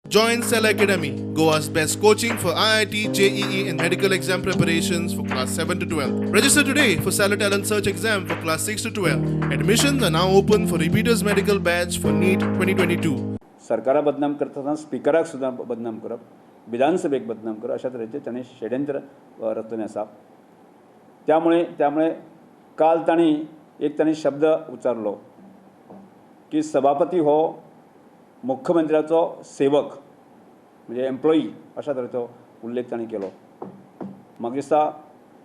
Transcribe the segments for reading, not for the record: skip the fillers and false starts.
Join Cell Academy, Goa's best coaching for IIT, JEE, and medical exam preparations for class 7 to 12. Register today for Stellar Talent Search exam for class 6 to 12. Admissions are now open for repeaters medical batch for NEET 2022. सरकारा बदनाम करता आसतना स्पिकराक सुद्दां बदनाम करप, विधानसभेक बदनाम करप, अशा तरेचें ताणें षडयंत्र रचलें आसा. त्यामुळे काल तांणी एक तांणी शब्द उच्चारलो की सभापती हो मुख्यमंत्र्याचो सेवक, म्हणजे एम्प्लॉई, अशा तरेचो उल्लेख तांणी केलो. म्हाका दिसता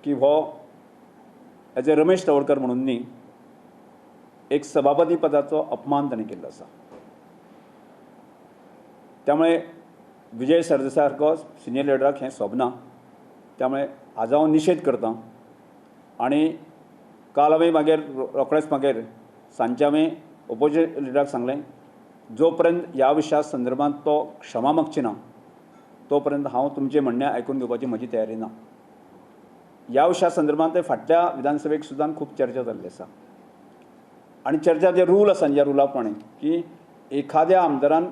की हो एज ए रमेश तवडकर म्हणून न्ही, एक सभापती पदाचो अपमान तांणी केल्लो आसा. त्यामुळे विजय सरदेसाय सारको सिनियर लिडराक हें सोबना. त्यामुळे आज हांव निशेध करतां आनी काल हांवें मागीर रोखडेंच मागीर सांजचें हांवें ओपोजिशन लिडराक सांगलें, जो पर्यंत ह्या विशया संदर्भात तो क्षमा मागची ना तो पर्यंत हांव तुमचें म्हणणें आयकून घेवपाची म्हजी तयारी ना. ह्या विशया संदर्भात ते फाटल्या विधानसभेक सुद्दां खूब चर्चा जाल्ली आसा आनी चर्चा जे रूल आसा, ज्या रुला प्रमाणे की एखाद्या आमदारान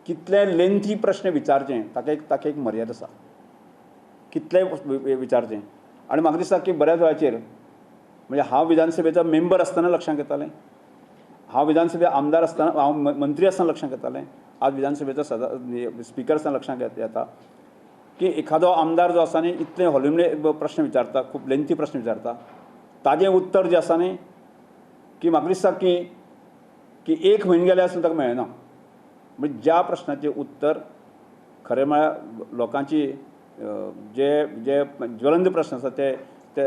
कितले लेंथी प्रश्न विचारचे, ताका एक मर्यादा आसा, कितले विचारचे. आनी म्हाका दिसता की बऱ्याच वेळाचेर, म्हणजे हांव विधानसभेचो मेंबर आसतना लक्षांत येतालें, हांव विधानसभे आमदार आसतना, हांव मंत्री आसतना लक्षांत येतालें, आज विधानसभेचो सदा स्पिकर आसतना लक्षांत येता की एखादो आमदार जो आसा न्ही, इतले हॉलिमले प्रश्न विचारता, खूब लेंथी प्रश्न विचारता, ताजें उत्तर जें आसा न्ही की म्हाका दिसता की की एक म्हयनो गेल्यार आसून ताका मेळना. म्हणजे ज्या प्रश्नाचें उत्तर खरें म्हळ्यार लोकांची जे जे ज्वलंत प्रश्न आसा ते ते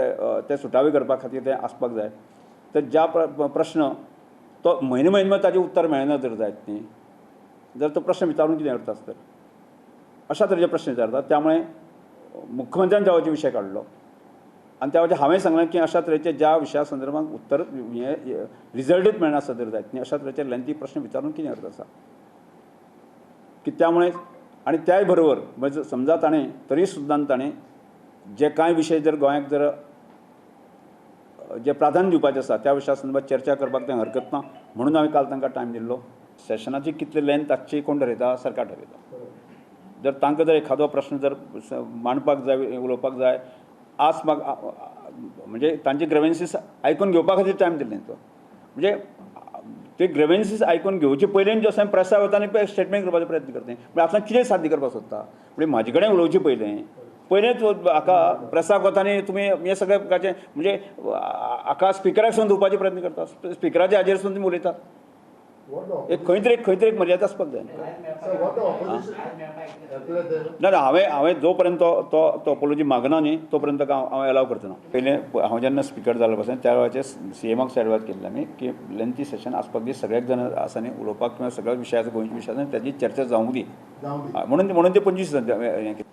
ते सुटावे करपा खातीर ते आसपाक जाय, तर ज्या प्रश्न तो म्हयनो म्हयनो ताजें उत्तर मेळना जर जायत न्ही, जर तो प्रश्न विचारून कितें अर्थ आसता? अशा तरेचे प्रश्न विचारतात. त्यामुळे मुख्यमंत्र्यान त्या वेळाचो विशय काडलो आनी त्या वेळाचेर हांवें सांगलें की अशा तरेचे ज्या विशया संदर्भात उत्तर हें रिजल्टूच मेळना आसत जर जायत न्ही, अशा तरेचे लेंथी प्रश्न विचारून कितें अर्थ आसा की? त्यामुळे आनी त्याय बरोबर म्हणजे समजा ताणें तरी सुद्दां ताणें जे कांय विशय जर गोंयाक जर जे प्राधान्य दिवपाचें आसा त्या विशया संदर्भात चर्चा करपाक तें हरकत ना म्हणून हांवें काल तांकां टायम दिल्लो. सेशनाची कितली लेंथ आसची कोण ठरयता? सरकार ठरयता. जर तांकां जर एखादो प्रश्न जर मांडपाक जाय, उलोवपाक जाय, आज म्हाका म्हणजे तांचे ग्रिवन्सीस आयकून घेवपा खातीर टायम दिल्ले तो. म्हणजे ते ग्रिवन्सीस आयकून घेवचे पयलीं जो आसा प्रेसा वता आनी स्टेटमेंट करपाचो प्रयत्न करता. म्हणजे आतां कितें साध्य करपाक सोदता? म्हणजे म्हाजे कडेन उलोवचें पयलें पयलेंच हाका प्रेसाक वता आनी तुमी हें सगळें प्रकारचें, म्हणजे हाका स्पिकराक सून धुवपाचे प्रयत्न करता, स्पिकराच्या हाजेर सून तुमी उलयता. एक खंय तरी एक मर्यादा आसपाक जाय. ना ना, हांवें जो पर्यंत तो तो तो अपोलोजी मागना न्ही तो पर्यंत हांव एलाव करचो ना. पयलें हांव जेन्ना स्पिकर जालो पासून त्या वेळाचेर सीएमाक एडवायज केल्लें आमी की लेंथी सेशन आसपाक दी, सगळ्याक जाण आसा न्ही उलोवपाक किंवा सगळ्या विशयाचो, गोंयच्या विशयाचो ताजी चर्चा जावंक दी. म्हणून ते 25 हें.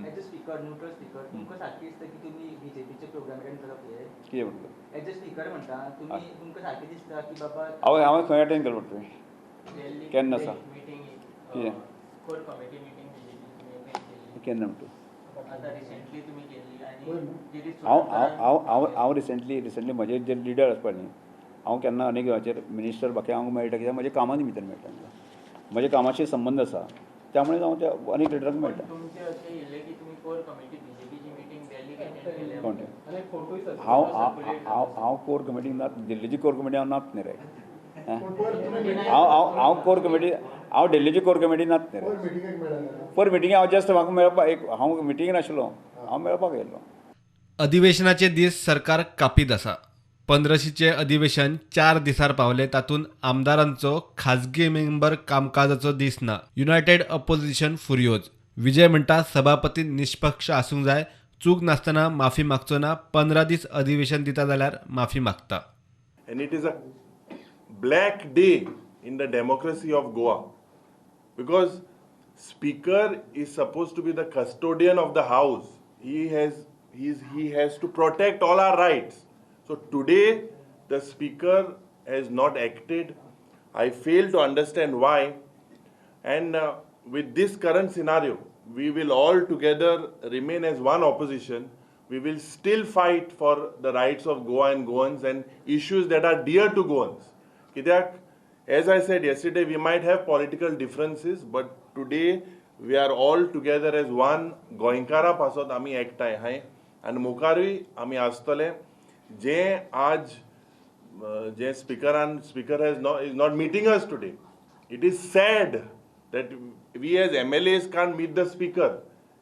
As a speaker, neutral speaker, तुमकां सारकें दिसता की तुमी बीजेपीचे प्रोग्राम अटेंड करप हे? कितें म्हणटा? एज अ स्पीकर म्हणटा, तुमी तुमकां सारकें दिसता की बाबा हांवें खंय अटेंड केलो म्हणटा तुवें? केन्ना आसा? मिटींग. कितें? कोर कमिटी मिटींग बीजेपी केल्ली. केन्ना म्हणटा? आतां रिसेंटली तुमी केल्ली आनी गिरीश हांव हांव हांव हांव हांव रिसेंटली म्हजे जे लिडर आसपा न्ही, हांव केन्ना अनेक वेळाचेर मिनिस्टर बाकी हांव मेळटा, कित्याक म्हज्या कामा निमित्तान मेळटा, म्हज्या कामाशी संबंद आसा, त्यामुळे हांव त्या अनेक लिडरांक मेळटा. तुमचे अशें येयलें की तुमी कोर कमिटी बीजेपीची मिटींग दिल्लीक अटेंड केल्या. कोण ते? हांव हांव हांव हांव कोर कमिटीक ना. दिल्लीची कोर कमिटी हांव नात न्ही रे. हांव हांव हांव कोर कमिटी, हांव दिल्लीची कोर कमिटी नात न्ही रे. पर मिटिंगे हांव जस्ट म्हाका मेळपाक एक, हांव मिटिंगेन आशिल्लो, हांव मेळपाक येयल्लो. अधिवेशनाचे दीस सरकार कापीत आसा. पंद्रशीचें अधिवेशन 4 दिसार पावले, तातूंत आमदारांचो, खाजगी मेंबर कामकाजाचो दीस ना. United opposition फुर्योज. विजय म्हणटा, सभापती निष्पक्ष आसूंक जाय. चूक नासतना माफी मागचो ना. 15 दीस अधिवेशन दिता जाल्यार माफी मागता. And it is a black day in the democracy of Goa because speaker is supposed to be the custodian of the house. He has to protect all our rights. So today the speaker has not acted. I fail to understand why. And with this current scenario, we will all together remain as one opposition. We will still fight for the rights of Goa and Goans and issues that are dear to Goans. कित्याक, as I said yesterday, we might have political differences, but Today we are all together as one. गोंयकारां पासत आमी एकठांय आहाय आनी मुखारूय आमी आसतले. जे आज जे स्पिकरान, speaker has not is not meeting us today. It is sad that we as MLAs can't meet the speaker.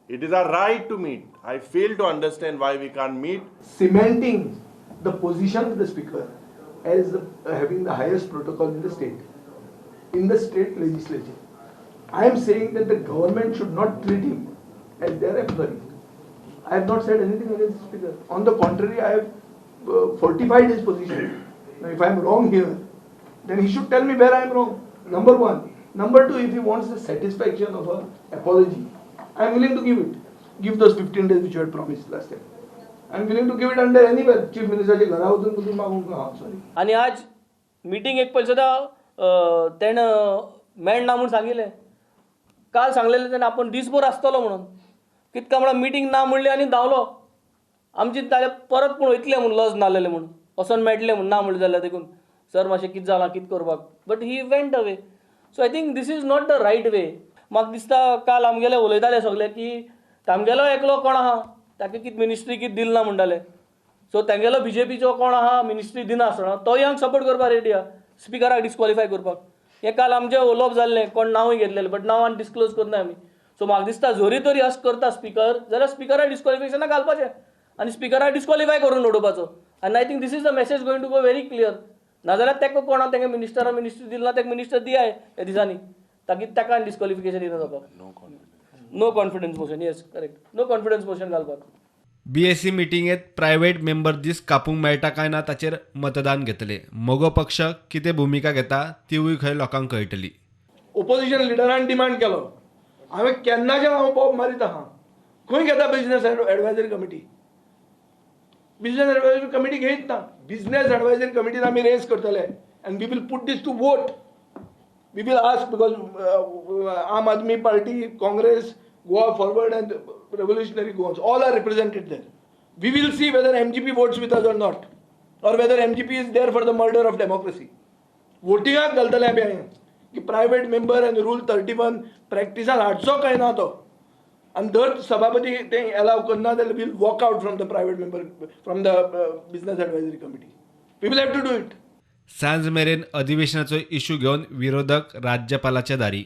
It is our right to meet. I fail to understand why we can't meet. Cementing the position of the speaker as having the highest protocol in the state legislature. I am saying that the government should not treat him as their employee. I have not said anything against the speaker. On the contrary, I have fortified his position. Now, if I am wrong here, then he should tell me where I am wrong. Number one. Number two, if he wants the satisfaction of an apology, I am willing to give it. Give those 15 days which you had promised last time. I am willing to give it under anywhere. Chief Ministerच्या घरा वचून पसून मागूंक हांव sorry. आनी आज meeting एक पयलीं सुद्दां तेणें मेळना म्हूण सांगिल्लें. काल सांगलेलें तेणें आपूण दीसभर आसतलो म्हणून. कितका म्हळ्यार मिटींग ना म्हणली आनी धांवलो. आमची ताणें परत पूण वयतले म्हूण लज नासलेलें म्हूण, वचोन मेळटलें म्हूण ना म्हणलें जाल्यार देखून सर मातशें कितें जालां कितें करपाक, but he went away. So I think this is not the right way. म्हाका दिसता काल आमगेले उलयताले सगळे की तामगेलो एकलो कोण आहा ताका कितें मिनिस्ट्री कितें दिल ना म्हणटाले. सो तेंगेलो बीजेपीचो कोण आहा मिनिस्ट्री दिना आसतना तोय हांगा सपोर्ट करपाक रेडी आहा स्पिकराक डिस्क्वॉलिफाय करपाक. हें काल आमचें उलोवप जाल्लें, कोण नांवूय घेतलेलें, बट नांव आनी डिस्क्लोज करना आमी. सो म्हाका दिसता जरी तरी अशें करता स्पिकर जाल्यार स्पिकराक डिस्क्वॉलिफिकेशनाक घालपाचें आनी स्पिकराक डिस्क्वॉलिफाय करून उडोवपाचो. आनी I think this is the message going to go very clear. नाजाल्यार ताका कोणा तेंगे मिनिस्टरान मिनिस्ट्री दिली ना ताका मिनिस्टर दियाय ह्या दिसांनी, ताकी ताका आनी डिस्क्वॉलिफिकेशन दिना जावपाक. No confidence motion, yes correct, no confidence motion घालपाक. बीएसी मिटिंगेत प्रायव्हेट मेंबर दीस कापूंक मेळटा काय ना ताचेर मतदान घेतले. मगो पक्ष कितें भुमिका घेता तिवूय खंय लोकांक कळटली. ओपोजिशन लिडरान डिमांड केलो. हांवें केन्नाच्यान हांव बोब मारीत आहा, खंय घेता business advisory committee? Business advisory committee घेयत ना. बिजनेस एडवायजरी कमिटीन आमी रेज करतले and we will put this to vote. We will ask because Aam Aadmi Party, Congress, Goa Forward and Revolutionary Goans all are represented there. We will see whether MGP votes with us or not, or whether MGP is there for the murder of democracy. वोटिंगाक घालतले आमी हांवें की private member and rule 31 प्रॅक्टिसान हाडचो काय ना तो. आनी जर सभापती ते एलाव करना जाल्यार we'll walk out from the private member, from the business advisory committee. We will have to do it. सांज मेरेन अधिवेशनाचो इश्यू घेवन विरोधक राज्यपालाच्या दारी.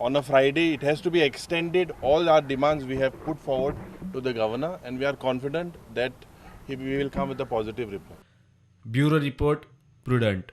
On a Friday, it has to be extended. All our demands we have put forward to the governor, and we are confident that we will come with a positive reply. Bureau Report, Prudent.